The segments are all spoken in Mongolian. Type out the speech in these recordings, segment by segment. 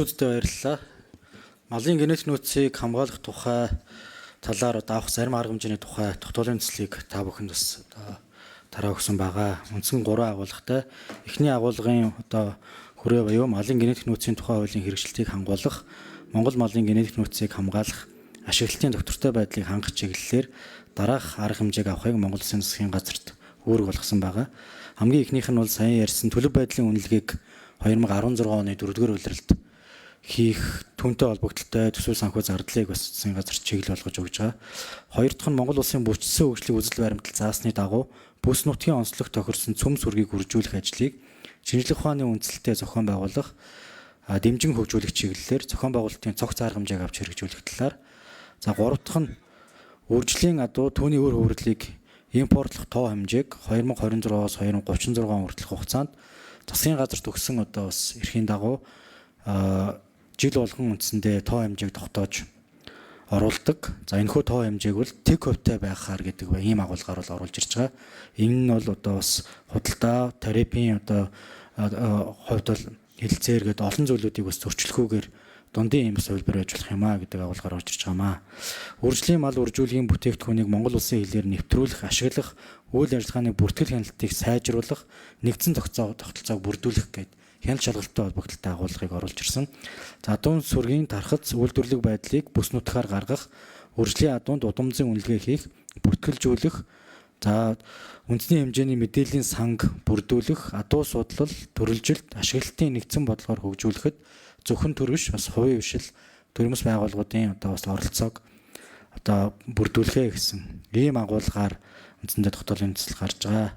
Үзэлтэд баярлалаа. Малын генетик нөөцийг хамгаалах тухай талаар одоо авах зарим арга хэмжээний тухай тогтоолын төслийг та бүхэнд бас одоо тараа өгсөн байгаа. Үндсэн 3 агуулгатай. Эхний агуулгын одоо хүрээ буюу малын генетик нөөцийн тухай хуулийн хэрэгжилтийг хамгаалах, Монгол малын генетик нөөцийг хамгаалах, ашиглалтын доктортой байдлыг хангах чиглэлээр дараах арга хэмжээг авахыг Монгол Улсын засгийн газарт үүрэг болгосон байгаа. Хамгийн эхнийх нь бол сайн ярьсан төлөв байдлын үнэлгээг 2016 оны 4-р улиралд хийх түүнтэй холбогдлолтой төсвөл санхүү зардлыг бас засгийн газар чиглэл болгож өгж байгаа. Хоёр дахь нь Монгол улсын бүрчсэн хөгжлийг үзэл баримтлал заасны дагуу бүс нутгийн онцлог тохирсон цөм сүргийг үржүүлэх ажлыг шинжлэх ухааны үндсэлтэд зохион байгуулах, дэмжин хөгжүүлэх чиглэлээр зохион байгуулалтын цогц арга хэмжээг авч хэрэгжүүлэх талаар. За гурав дахь нь үржлийн адуу түүний үр хөврөлийг импортлох тоо хэмжээг 2026-аас 2036 он хүртэлх хугацаанд засгийн газарт өгсөн одоо бас эрхийн дагуу жил болгон үндсэндээ тоо хэмжээг тогтоож оруулдаг. За энэхүү тоо хэмжээг бол тэг хувьтай байхаар гэдэг ийм агуулгаар бол оруулж ирж байгаа. Энэ нь бол одоо бас худалдаа, тарифын одоо хувьд бол хэлцээр гэдэг олон зүйлүүдийг бас зөрчлөхүүгээр дундын ийм хувилбар байж болох юм а гэдэг агуулгаар орж ирж байгаамаа. Үржлийн мал үржүүлгийн бүтээгдэхүүнийг Монгол улсын хилээр нэвтрүүлэх, ашиглах, үйл ажиллагааны бүртгэл хяналтыг сайжруулах, нэгдсэн тогтолцоог бүрдүүлэх гэдэг хяналт шалгалттай холбогдлолтой агуулгыг оруулж ирсэн. За адуун сүргийн тархац үйлдвэрлэг байдлыг бүс нутгаар гаргах, үржлийн адуунд удамзын үнэлгээ хийх, бүртгэлжүүлэх, за үндэсний хэмжээний мэдээллийн санг бүрдүүлэх, адуу судлал, төрөлжилт, ашиглалтын нэгдсэн бодлогоор хөгжүүлэхэд зөвхөн төр биш бас хувийн бишил төрөмс байгууллагуудын одоо бас оролцоог одоо бүрдүүлэхэ гэсэн ийм агуулгаар үндсэндээ тогтоолын төсөл гарч байгаа.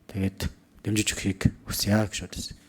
Тэгээд дэмжиж өгөхийг хүсье гэж бодсон.